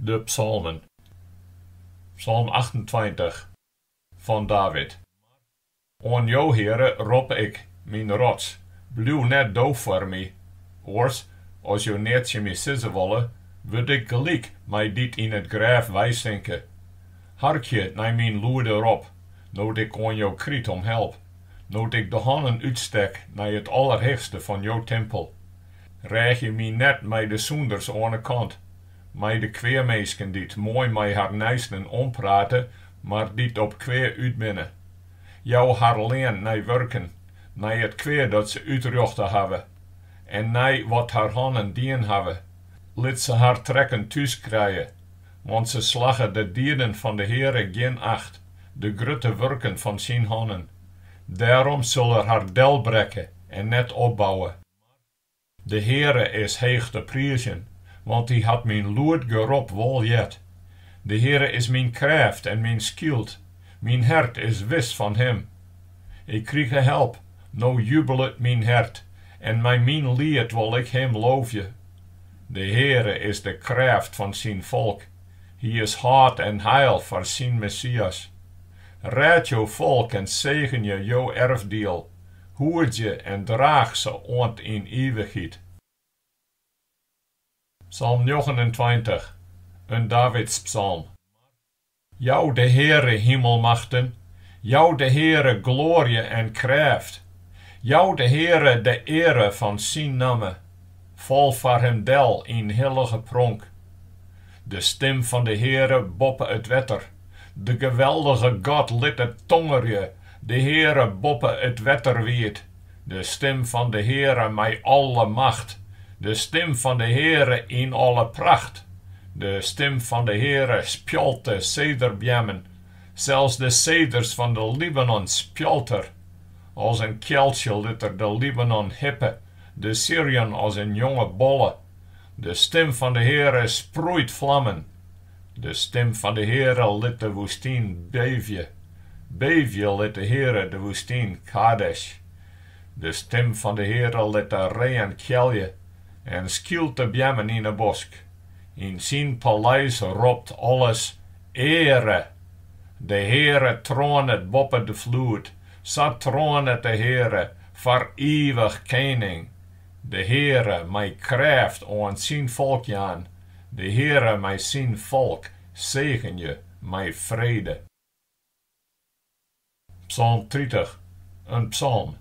De Psalmen. Psalm 28, fan David. Oan Jo, Heare, rop ik, myn rots, bliuw net doof foar my. Oars, as Jo neat tsjin my sizze wolle, wurd ik gelyk mei dy't yn it grêf weisinke. Harkje nei myn lûde rop, no't ik oan Jo kryt om help, no't ik de hannen útstek nei it Allerheechste fan jo timpel. Reagje my net mei de sûnders oan 'e kant, mei de kweaminsken dy't moai mei har neisten omprate, mar dy't op kwea út binne. Jou har lean nei wurken, nei it kwea dat se útrjochte hawwe, en nei wat har hannen dien hawwe. Lit se har trekken thús krije, want se slagge de dieden fan de Heare gjin acht, de grutte wurken fan syn hannen. Dêrom sil er har delbrekke en net opbouwe. De Heare is heech te priizjen, want Hy hat myn lûd gerop wol heard. De Heare is myn krêft en myn skyld, myn hert is wis fan Him. Ik krige help, no jubelet myn hert, en mei myn liet wol ik Him loovje. De Heare is de krêft fan syn folk, Hy is hâld en heil foar syn Messias. Rêd jo folk en segenje jo erfdiel, Hoedzje en draach se oant yn ivichheid. Psalm 29, in Davidspsalm. Jou de Heare, himelmachten, jou de Heare gloarje en krêft. Jou de Heare de eare fan syn namme. Fal foar him del yn hillige pronk. De stim fan de Heare boppe it wetter. De geweldige God lit it tongerje, de Heare boppe it wetter wiid. De stim fan de Heare mei alle macht, de stim fan de Heare yn alle pracht. De stim fan de Heare spjalt de sederbeammen, sels de seders fan de Libanon spjalt er. As in kealtsje lit er de Libanon hippe, de Sirion as in jonge bolle. De stim fan de Heare sproeit flammen. De stim fan de Heare lit de woestyn beevje. Beevje lit de Heare de woestyn Kadesh. De stim fan de Heare lit de reeën kealje en skylt de beammen yn 'e bosk. Yn syn paleis ropt alles, Eare! De Heare troanet boppe de floed, sa troanet de Heare, foar ivich kening. De Heare mei krêft oan syn folk jaan, de Heare mei syn folk segenje mei frede. Psalm 30, in psalm,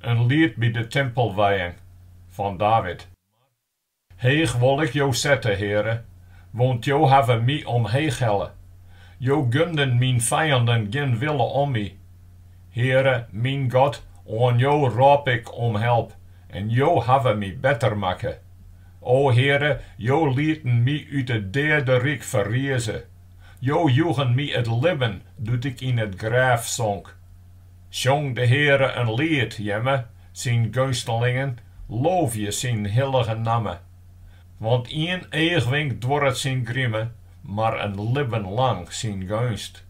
in liet by de timpelwijing, fan David. Heech wol ik Jo sette, Heare, want Jo hawwe my omheech helle. Jo gunden myn fijanden gjin wille om my. Heare, myn God, oan Jo rôp ik om help en Jo hawwe my better makke. O Heare, Jo lieten my út it deaderyk ferrize. Jo joegen my it libben doe't ik yn it grêf sonk. Sjong de Heare in liet, jimme, syn geunstelingen, loovje syn hillige namme. Want ien eachwink duorret syn grime, mar in libben lang syn geunst.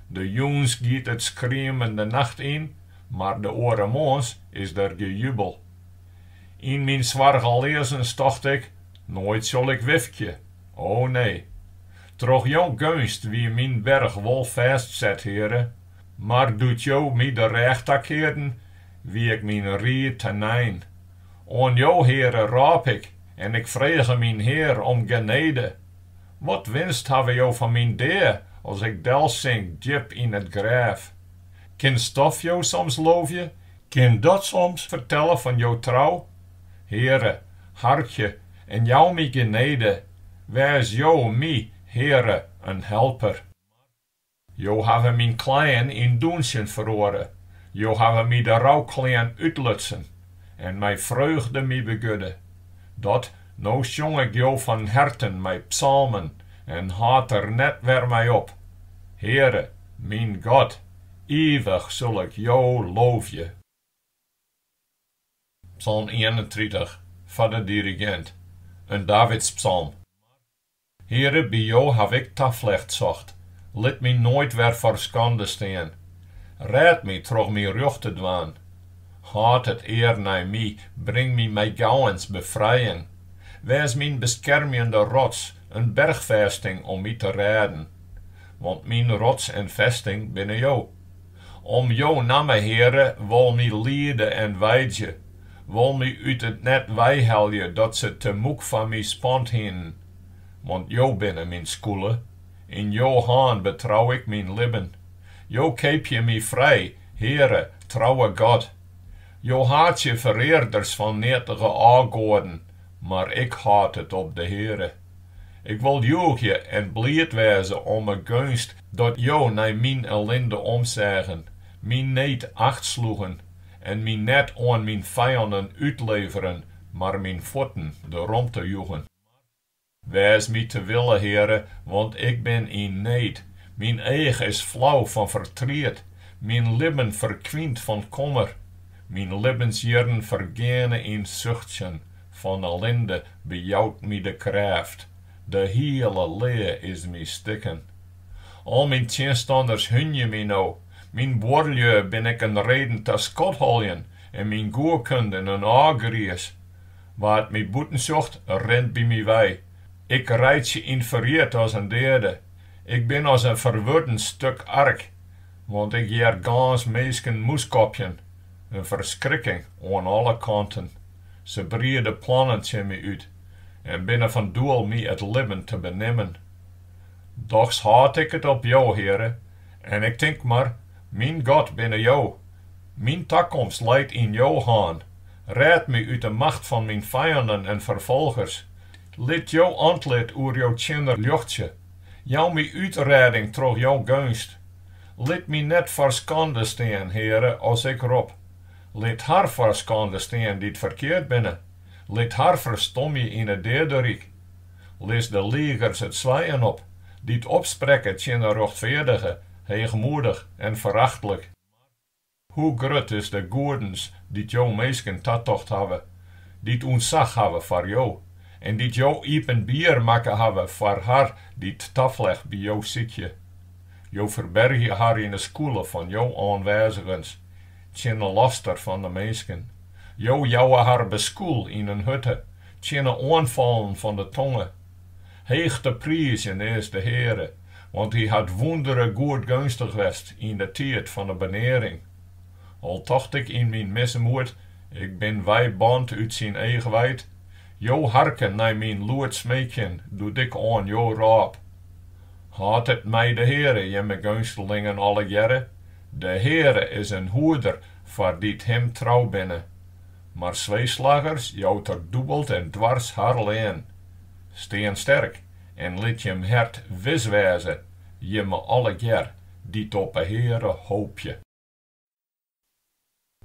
De jûns giet it skriemen de nacht yn, mar de oare moarns is der gejubel. Yn myn soargeleazens tocht ik, Noait sil ik wifkje, o nee. Troch jo geunst wie myn berch wol fêstset, Heare, mar doe't Jo my de rêch takearden, wie ik myn rie tenein. Oan Jo, Heare, rôp ik en ik frege myn Hear om genede. Wat winst hawwe Jo fan myn dea, as ik delsink djip yn it grêf? Kin stof Jo soms loovje? Kin dat soms fertelle fan jo trou? Heare, harkje en jou my genede, wês Jo my, Heare, in helper. Jo hawwe myn klean yn dûnsjen feroare, Jo hawwe my de rouklean útlutsen en mei freugde my begurde. Dat, no sjong ik Jo fan herten mei psalmen en hâld der net wer mei op. Heare, myn God, ivich sil ik Jo loovje. Psalm 31, foar de dirigint, in Davidspsalm. Heare, by Jo haw ik taflecht socht, lit my noait wer foar skande stean. Rêd my troch myn rjocht te dwaan. Hâld it ear nei my, bring my mei gauwens befrijing. Wês myn beskermjende rots, in berchfêsting om my te rêden. Want myn rots en festing binne Jo. Om jo namme, Heare, wol my liede en weidzje, wol my út it net weihelje dat se temûk foar my spand hienen. Want Jo binne myn skûle, yn jo hân betrou ik myn libben. Jo keapje my frij, Heare, trouwe God. Jo haatsje ferearders fan neatige ôfgoaden, mar ik hâld it op de Heare. Ik wol jûchje en bliid wêze om 'e geunst dat Jo nei myn ellinde omseagen, myn need acht sloegen en my net oan myn fijannen útleveren, mar myn fuotten de romte joegen. Wês my te wille, Heare, want ik bin yn need. Myn each is flau fan fertriet, myn libben ferkwynt fan kommer. Myn libbensjierren fergeane yn suchtsjen, fan ellinde bejout my de krêft, de hiele lea is my stikken. Al myn tsjinstanners húnje my no, myn buorlju bin ik in reden ta skodholjen en myn goekunden in ôfgriis. Wa't my bûten sjocht, rint by my wei. Ik reitsje yn ferjit as in deade. Ik bin as in ferwurden stuk ark, want ik hear gâns minsken mûskopjen, in ferskrikking oan alle kanten. Se briede plannen tsjin my út en binne fan doel my it libben te benimmen. Dochs hâld ik it op Jo, Heare, en ik tink mar, Myn God binne Jo. Myn takomst leit yn jo hân. Rêd my út 'e macht fan myn fijannen en ferfolgers. Lit jo antlit oer jo tsjinner ljochtsje. Jou my útrêding troch jo geunst. Lit my net foar skande stean, Heare, as ik rop. Lit har foar skande stean dy't ferkeard binne. Lit har ferstomje yn it deaderyk. Lis de ligers it swijen op, dy't opsprekke tsjin 'e rjochtfeardige, heechmoedich en ferachtlik. Hoe grut is de goedens dy't jo minsken tatocht hawwe, dy't ûntsach hawwe foar Jo, en dy't Jo iepenbier makke hawwe foar har dy't taflecht by Jo sykje. Jo ferbergje har yn 'e skûle fan jo oanwêzigens, tsjin 'e laster fan de minsken. Jo jouwe har beskûl yn in hutte, tsjin 'e oanfallen fan de tonge. Heech te priizjen is de Heare, want Hy hat wûndere goedgeunstich west yn de tiid fan 'e benearing. Al tocht ik yn myn mismoed, ik bin weiband út syn eachweid, Jo harken nei myn lûd smeekjen doe't ik oan Jo rôp. Hâld it mei de Heare, jimme geunstelingen allegearre, de Heare is in hoeder foar dy't Him trou binne. Mar sweeslaggers jout Er dûbeld en dwars har lean. Stean sterk en lit jim hert wis wêze, jimme allegear dy't op 'e Heare hoopje.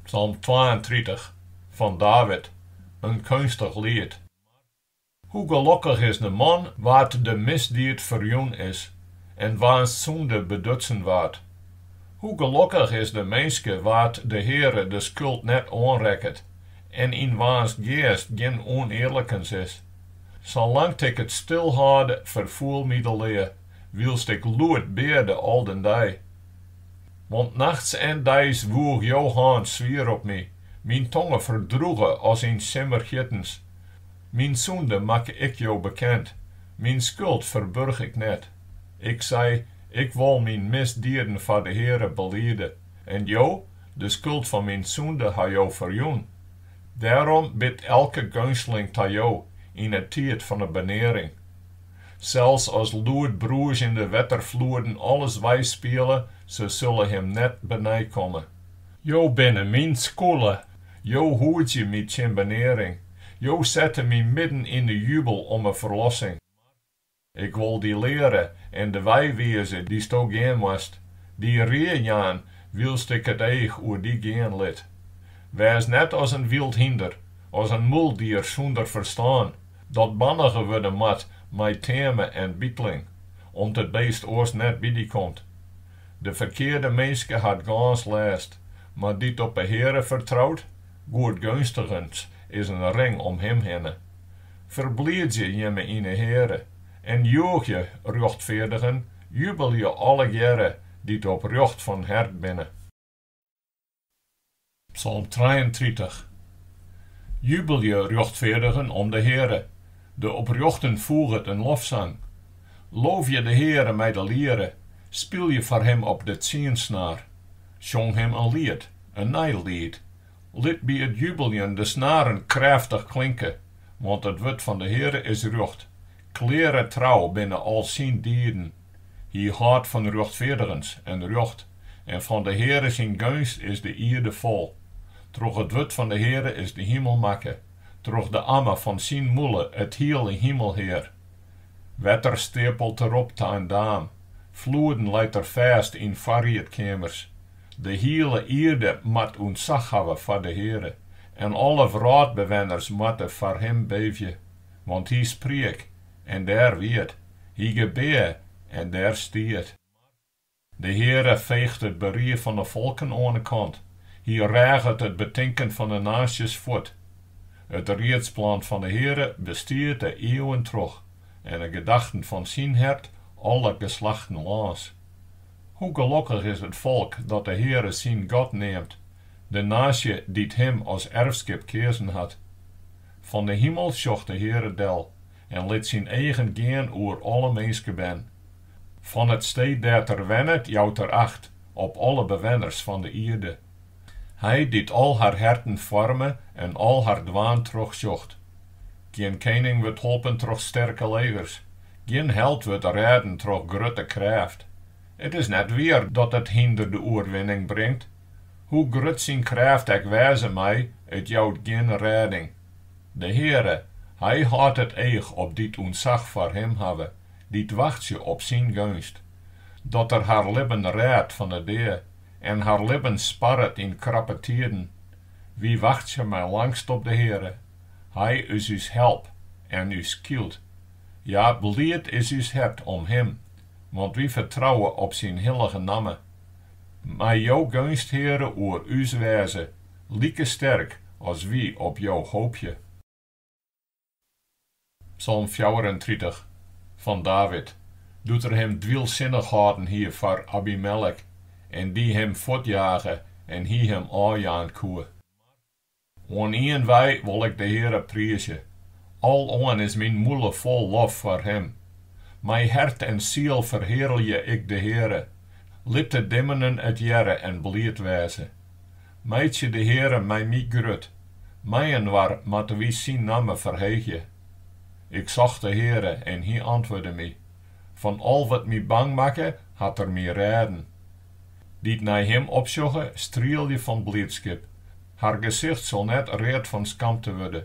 Psalm 32 fan David, in keunstich liet. Hoe gelokkich is de man wa't de misdied ferjûn is en waans sûnde bedutsen waard. Hoe gelokkich is de minske wa't de Heare de skuld net oanrekket en yn waans geast gjin ûnearlikens is. Salang't ik it stil hâlde, ferfoel my de lea, wylst ik lûd bearde al den dei. Want nachts en deis woech jo hân swier op my, myn tonge ferdrûge as yn simmerhjittens. Myn sûnde makke ik jo bekend, myn skuld ferburch ik net. Ik sei, Ik wol myn misdieden foar de Heare belide, en Jo, de skuld fan myn sûnde ha Jo ferjûn. Dêrom bidt elke geunstling ta Jo yn 'e tiid fan 'e benearing. Sels as lûd brûzjende wetterfloeden alles weispiele, se sille him net benei komme. Jo binne myn skûle, Jo hoedzje my tsjin benearing, Jo sette my midden yn de jubel om 'e ferlossing. Ik wol dy leare en de wei wize dysto gean moatst, dy rie jaan wylst ik it each oer dy gean lit. Wês net as in wyld hynder, as in mûldier sûnder ferstân, dat bannige wurde moat mei teame en bytling, om't it beest oars net by dy komt. De ferkearde minske hat gâns lêst, mar dy't op de Heare fertrout, goedgeunstigens is in ring om him hinne. Ferbliidzje jimme yn 'e Heare, en jûchje, rjochtfeardigen, jubelje allegearre dy't oprjocht fan hert binne. Psalm 33 Jubelje, rjochtfeardigen, om de Heare! De oprjochten foeget in lofsang. Loovje de Heare mei de liere, spylje foar Him op de tsiensnaar. Sjong Him in liet, in nij liet. Lit by it jubeljen de snaren krêftich klinke, want it wurd fan de Heare is rjocht, kleare trou binne al syn dieden. Hy hâldt fan rjochtfeardigens en rjocht, en fan de Heare syn geunst is de ierde fol. Troch it wurd fan de Heare is de himel makke, troch de amme fan syn mûle it hiele himelhear. Wetter steapelt er op ta in daam, floeden leit er fêst yn foarriedkeamers. De hiele ierde moat ûntsach hawwe foar de Heare, en alle wrâldbewenners moatte foar Him beevje. Want Hy spriek, en dêr wie it, Hy gebea, en dêr stie it. De Heare feecht it berie fan 'e folken oan 'e kant, Hy reaget it betinken fan 'e naasjes fuort. It riedsplan fan 'e Heare bestiet de ieuwen troch, en de gedachten fan syn hert alle geslachten lâns. Hoe gelokkich is it folk dat de Heare syn God neamt, de naasje dy't Him as erfskip keazen hat. Fan de himel sjocht de Heare del en lit syn eagen gean oer alle minskebern. Fan it stee dêr't Er wennet jout Er acht op alle bewenners fan de ierde. Hy dy't al har herten foarme en al har dwaan trochsjocht. Gjin kening wurdt holpen troch sterke legers, gjin held wurdt rêden troch grutte krêft. It is net wier dat it hynder de oerwinning bringt. Hoe grut syn krêft ek wêze mei, it jout gjin rêding. De Heare, Hy hâldt it each op dy't ûntsach foar Him hawwe, dy't wachtsje op syn geunst. Dat Er har libben rêdt fan 'e dea en har libben sparret yn krappe tiden. Wy wachtsje mei langst op de Heare. Hy is ús help en ús skyld. Ja, bliid is ús hert om Him, want wy fertrouwe op syn hillige namme. Mei jo geunst, Heare, oer ús wêze, like sterk as wy op Jo hoopje. Psalm 34, fan David, doe't er him dwylsinnich hâlden hie foar Abimelek en dy him fuortjage en hy him ôfjaan koe. Oan ien wei wol ik de Heare priizje, aloan is myn mûle fol lof foar Him. Mei hert en siel ferhearlje ik de Heare, lit de dimmenen it hearre en bliid wêze. Meitsje de Heare mei my grut, mei-inoar moatte wy syn namme ferheegje. Ik socht de Heare en Hy antwurde my, fan al wat my bang makke hat Er my rêden. Dy't nei Him opsjogge, strielje fan bliidskip, har gesicht sil net read fan skamte wurde.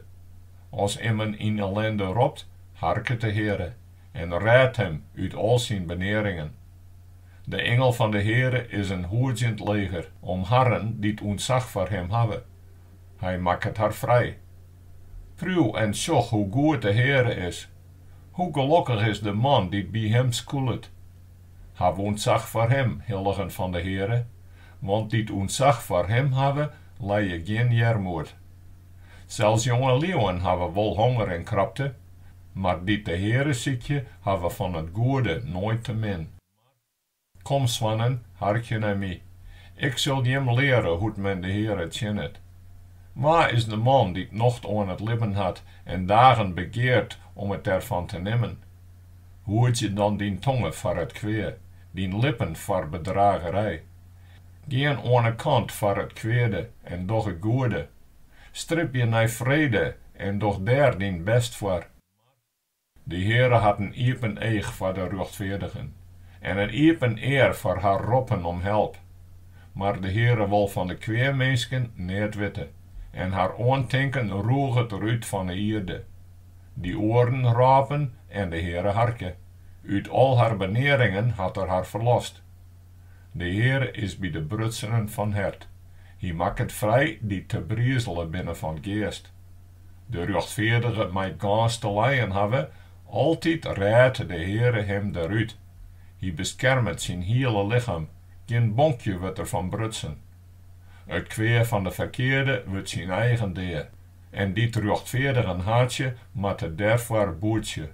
As immen yn ellinde ropt, harket de Heare en rêdt him út al syn benearingen. De ingel fan de Heare is in hoedzjend leger om harren dy't ûntsach foar Him hawwe. Hy makket har frij. Priuw en sjoch hoe goed de Heare is. Hoe gelokkich is de man dy't by Him skûlet. Haw ûntsach foar Him, hilligen fan de Heare, want dy't ûntsach foar Him hawwe, lije gjin earmoed. Sels jonge liuwen hawwe wol honger en krapte, mar dy't de Heare sykje, hawwe fan it goede noait te min. Kom, soannen, harkje nei my. Ik sil jim leare hoe't men de Heare tsjinnet. Wa is de man dy't nocht oan it libben hat en dagen begeart om it derfan te nimmen? Hoedzje dan dyn tonge foar it kwea, dyn lippen foar bedragerij. Gean oan 'e kant foar it kweade en doch it goede. Stribje nei frede en doch dêr dyn bêst foar. De Heare hat in iepen each foar de rjochtfeardigen en in iepen ear foar har roppen om help. Mar de Heare wol fan de kweaminsken neat witte en har oantinken roeget Er út fan 'e ierde. Dy oaren rôpen en de Heare harke, út al har benearingen hat Er har ferlost. De Heare is by de brutsenen fan hert, Hy makket frij dy't tebrizele binne fan geast. De rjochtfeardige mei gâns te lijen hawwe, altyd rêdt de Heare him derút. Hy beskermet syn hiele lichem, gjin bonkje wurdt derfan brutsen. It kwea fan de ferkearde wurdt syn eigen dea, en dy't rjochtfeardigen haatsje, moatte dêrfoar boetsje.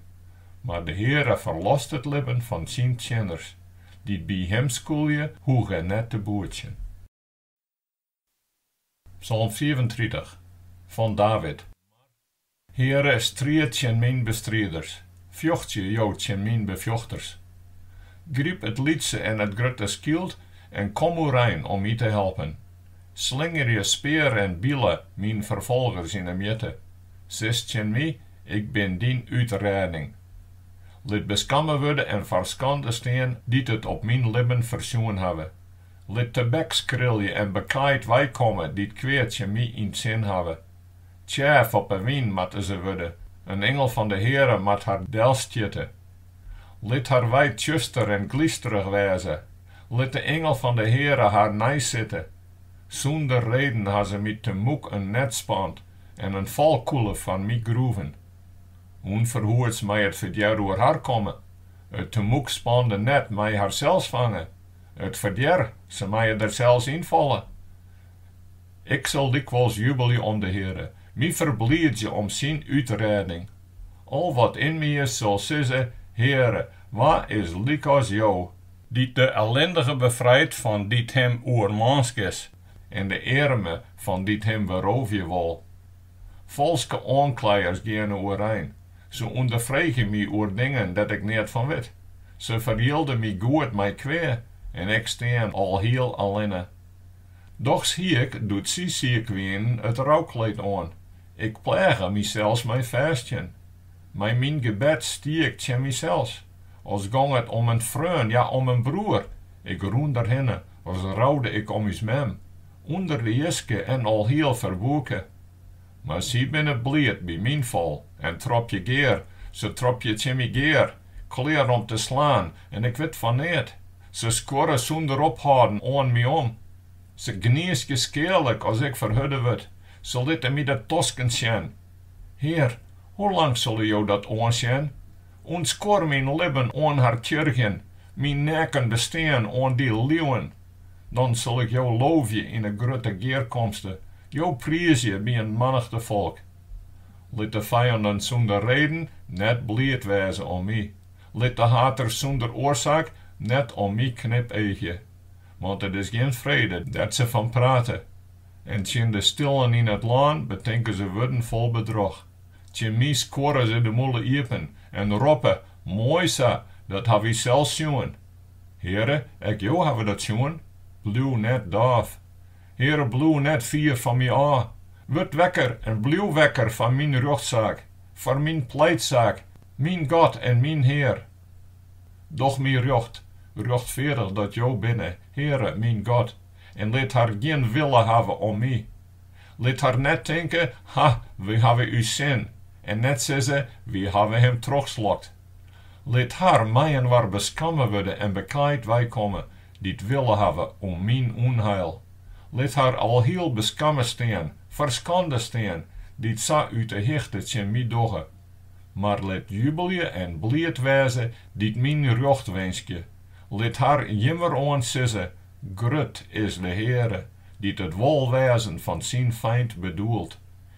Mar de Heare ferlost it libben fan syn tsjinners, dy't by Him skûlje, hoege net te boetsjen. Psalm 35, fan David. Heare, striid tsjin myn bestriders, fjochtsje Jo tsjin myn befjochters. Gryp it lytse en it grutte skyld en kom oerein om my te helpen. Slingerje spear en bile myn ferfolgers yn 'e mjitte. Sis tsjin my, Ik bin dyn útrêding. Lit beskamme wurde en foar skande stean dy't it op myn libben fersjoen hawwe. Lit tebek skrilje en bekaaid weikomme dy't kwea tsjin my yn 't sin hawwe. Tsjêf op 'e wyn moatte se wurde, in ingel fan de Heare moat har delstjitte. Lit har wei tsjuster en glysterich wêze, lit de ingel fan de Heare har neisitte. Sûnder reden ha se my temûk in net spand en in falkûle foar my groeven. Ûnferhoeds mei it ferdjer oer har komme, it temûk spande net mei har sels fange, it ferdjer, se meie der sels yn falle. Ik sil lykwols jubelje om de Heare, my ferbliidzje om syn útrêding. Al wat yn my is sil sizze, Heare, wa is lykas Jo, dy't de ellindige befrijt fan dy't him oermânsk is en de earme fan dy't him beroovje wol? Falske oankleiers geane oerein, se ûnderfreegje my oer dingen dêr't ik neat fan wit. Se ferjilde my goed mei kwea en ik stean alhiel allinne. Dochs hie ik, doe't sy siik wienen, it roukleed oan. Ik pleage mysels mei fêstjen. Mei myn gebed stie ik tsjin mysels, as gong it om in freon, ja om in broer. Ik rûn derhinne, as roude ik om ús mem, ûnder de jiske en alhiel ferwoeke. Mar sy binne bliid by myn fal en tropje gear, se tropje tsjin my gear, klear om te slaan en ik wit fan neat. Se skuorre sûnder ophâlden oan my om. Se gniizgje skealik as ik ferhurde wurd, se litte my de tosken sjen. Hear, hoe lang sille Jo dat oansjen? Ûntskuor myn libben oan har tjirgjen, myn neaken bestean oan dy liuwen. Dan sil ik Jo loovje yn 'e grutte gearkomste, Jo priizje by in mannichte folk. Lit de fijannen sûnder reden net bliid wêze om my, lit de haters sûnder oarsaak net om my knipeagje. Want it is gjin frede dêr't se fan prate, en tsjin de stillen yn it lân betinke se wurden fol bedroch. Tsjin my skuorre se de mûle iepen en roppe, Moai sa, dat ha wy sels sjoen. Heare, ek Jo hawwe dat sjoen, bliuw net dôf. Heare, bliuw net fier fan my ôf. Wurd wekker en bliuw wekker foar myn rjochtsaak, foar myn pleitsaak, myn God en myn Hear. Doch my rjocht, rjochtfeardich dat Jo binne, Heare, myn God, en lit har gjin wille hawwe om my. Lit har net tinke, Ha, wy hawwe ús sin, en net sizze, Wy hawwe him trochslokt. Lit har mei-inoar beskamme wurde en bekaaid weikomme, dy't wille hawwe om myn ûnheil. Lit har alhiel beskamme stean, foar skande stean, dy't sa út 'e hichte tsjin my dogge. Mar lit jubelje en bliid wêze dy't myn rjocht winskje. Lit har jimmeroan sizze, Grut is de Heare, dy't it wolwêzen fan syn feint bedoelt.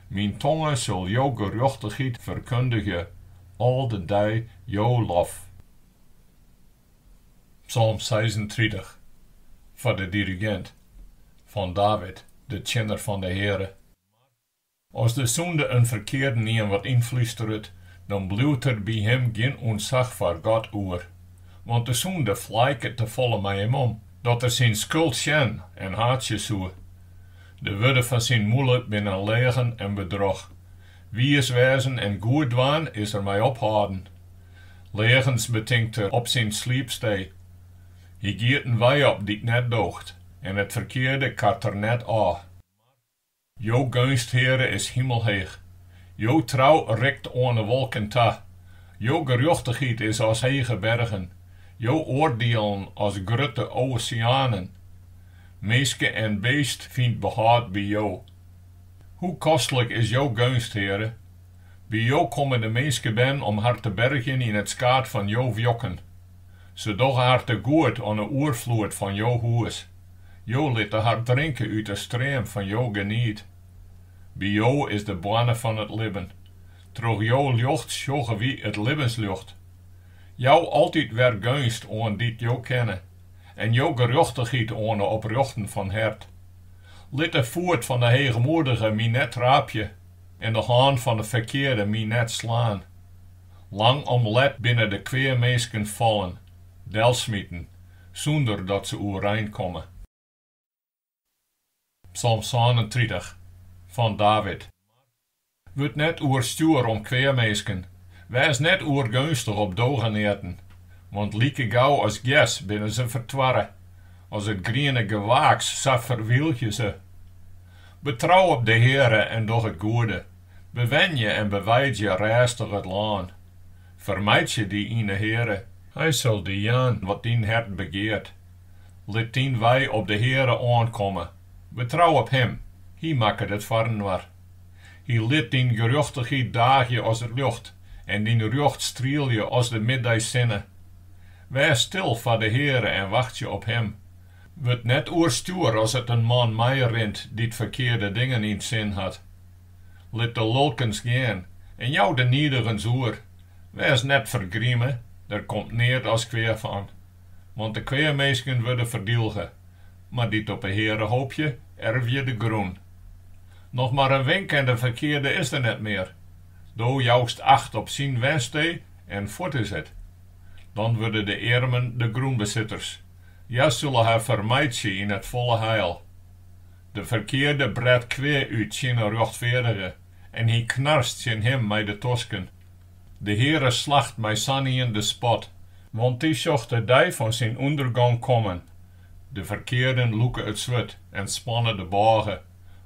Myn tonge sil jo gerjochtichheid ferkundigje, al de dei jo lof. Psalm 36, foar de dirigint, fan David, de tsjinner fan de Heare. As de sûnde in ferkearden-ien wat ynflústeret, dan bliuwt der by him gjin ûntsach foar God oer. Want de sûnde flaaiket tefolle mei him om, dat er syn skuld sjen en haatsje soe. De wurden fan syn mûle binne leagen en bedroch. Wiis wêzen en goed dwaan is er mei ophâlden. Leagens betinkt er op syn sliepstee. Hy giet in wei op dy't net doocht, en it ferkearde kart er net ôf. Jo geunst, Heare, is himelheech. Jo trou rikt oan 'e wolken ta. Jo gerjochtichheid is as hege bergen, jo oardielen as grutte oseanen. Minske en beest fynt behâld by Jo. Hoe kostlik is jo geunst, Heare! By Jo komme de minskebern om har te bergjen yn it skaad fan jo wjokken. Se dogge har te goed oan 'e oerfloed fan jo hûs. Jo litte har drinke út 'e stream fan jo genied. By Jo is de boarne fan it libben. Troch jo ljocht sjogge wy it libbensljocht. Jou altyd wer geunst oan dy't Jo kenne, en jo gerjochtichheid oan 'e oprjochten fan hert. Lit de foet fan 'e heechmoedige my net traapje. en de hân fan de ferkearde my net slaan. Lang om let binne de kweaminsken fallen, delsmiten, sûnder dat se oerein komme. Psalm 37, fan David. Wurd net oerstjoer om kweaminsken, wês net oergeunstich op dogeneaten, want like gau as gers binne se fertoarre, as it griene gewaaks sa ferwylgje se. Betrou op de Heare en doch it goede, bewenje en beweidzje rêstich it lân. Fermeitsje dy yn de Heare, Hy sil dy jaan wat dyn hert begeart. Lit dyn wei op de Heare oankomme, betrou op Him, Hy makket it foarinoar. Hy lit dyn gerjochtichheid daagje as it ljocht en dyn rjocht strielje as de middeissinne. Wês stil foar de Heare en wachtsje op Him. Wurd net oerstjoer as it in man meirint dy't ferkearde dingen yn 't sin hat. Lit de lulkens gean en jou de nidigens oer. Wês net fergrime, der komt neat as kwea fan. Want de kweaminsken wurde ferdylge, mar dy't op 'e Heare hoopje, ervje de grûn. Noch mar in wink en de ferkearde is der net mear. Do joust acht op syn wenstee en fuort is it. Dan wurde de earmen de grûnbesitters. Hja sille har fermeitsje yn it folle heil. De ferkearde bret kwea út tsjin 'e rjochtfeardige en hy knarst tsjin him mei de tosken. De Heare slacht mei sa'n ien de spot. Want dy sjocht de dei fan syn ûndergong kommen. De ferkearden lûke it swurd en spanne de bôge,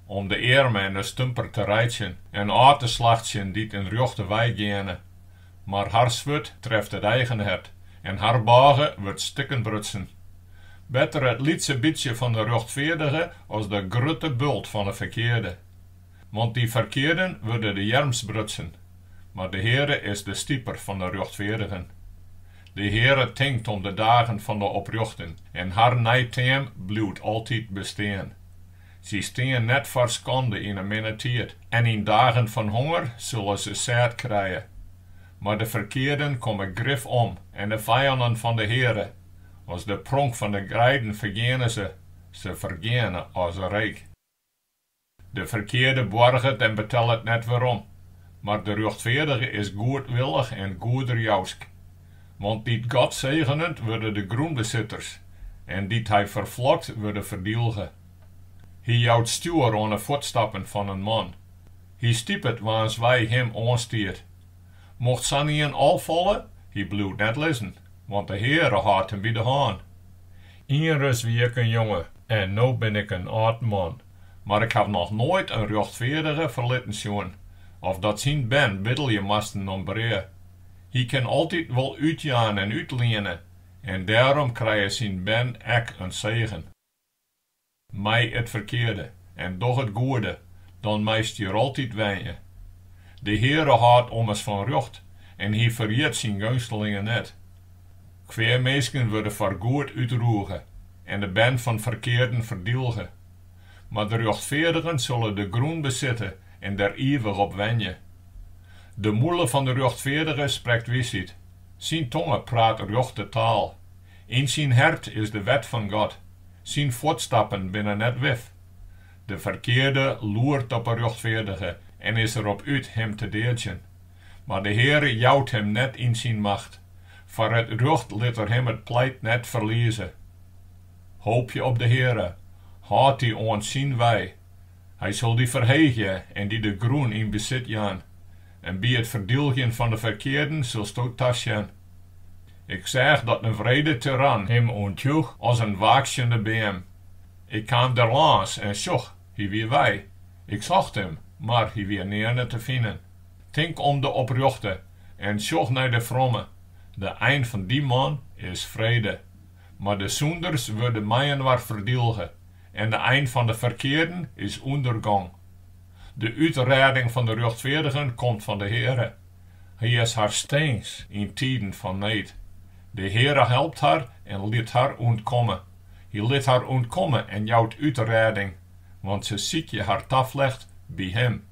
om de earme en de stumper te reitsjen en ôf te slachtsjen dy't yn rjochte wei geane. Mar har swurd treft it eigen hert en har bôge wurdt stikken brutsen. Better it lytse bytsje fan de rjochtfeardige as de grutte bult fan 'e ferkearde. Want dy ferkearden wurde de earms brutsen, mar de Heare is de stiper fan de rjochtfeardigen. De Heare tinkt om de dagen fan de oprjochten en har neiteam bliuwt altyd bestean. Sy stean net foar skande yn 'e minne tiid en yn dagen fan honger sille se sêd krije. Mar de ferkearden komme grif om en de fijannen fan de Heare, as de pronk fan de greiden fergeane se, se fergeane as reek. De ferkearde boarget en betellet net werom, mar de rjochtfeardige is goedwillich en goederjousk. Want dy't God segenet, wurde de grûnbesitters, en dy't Hy ferflokt, wurde ferdylge. Hy jout stjoer oan 'e fuotstappen fan in man. Hy stipet waans wei him oanstiet. Mocht sa'n ien al falle, hy bliuwt net lizzen, want de Heare hâldt him by de hân. Ienris wie ik in jonge en no bin ik in âld man, mar ik haw noch noait in rjochtfeardige ferlitten sjoen, of dat syn bern biddelje moasten om brea. Hy kin altyd wol útjaan en útliene, en dêrom krije syn bern ek in segen. Mij it ferkearde en doch it goede, dan meist hjir altyd wenje. De Heare hâldt ommers fan rjocht en hy ferjit syn geunstelingen net. Kweaminsken wurde foargoed útroege en de bern fan ferkearden ferdylge. Mar de rjochtfeardigen sille de grûn besitte en der ivich op wenje. De mûle fan de rjochtfeardige sprekt wysheid, syn tonge praat rjochte taal. Yn syn hert is de wet fan God, syn fuotstappen binne net wif. De ferkearde loert op 'e rjochtfeardige en is derop út him te deadzjen. Mar de Heare jout him net yn syn macht. Foar it rjocht lit er him it pleit net ferlieze. Hoopje op de Heare, hâld dy oan syn wei. Hy sil dy ferheegje en dy de grûn yn besit jaan. En by it ferdylgjen fan de ferkearden silsto tasjen. Ik seach dat in wrede tiran him ûntjoech as in waaksjende beam. Ik kaam derlâns en sjoch, hy wie wei. Ik socht him, mar hy wie nearne te finen. Tink om de oprjochte en sjoch nei de fromme, de ein fan dy man is frede. Mar de sûnders wurde mei-inoar ferdylge en de ein fan de ferkearden is ûndergong. De útrêding fan de rjochtfeardigen komt fan de Heare. Hy is har stins yn tiden fan need. De Heare helpt har en lit har ûntkomme. Hy lit har ûntkomme en jout útrêding, want se sykje har taflecht by Him.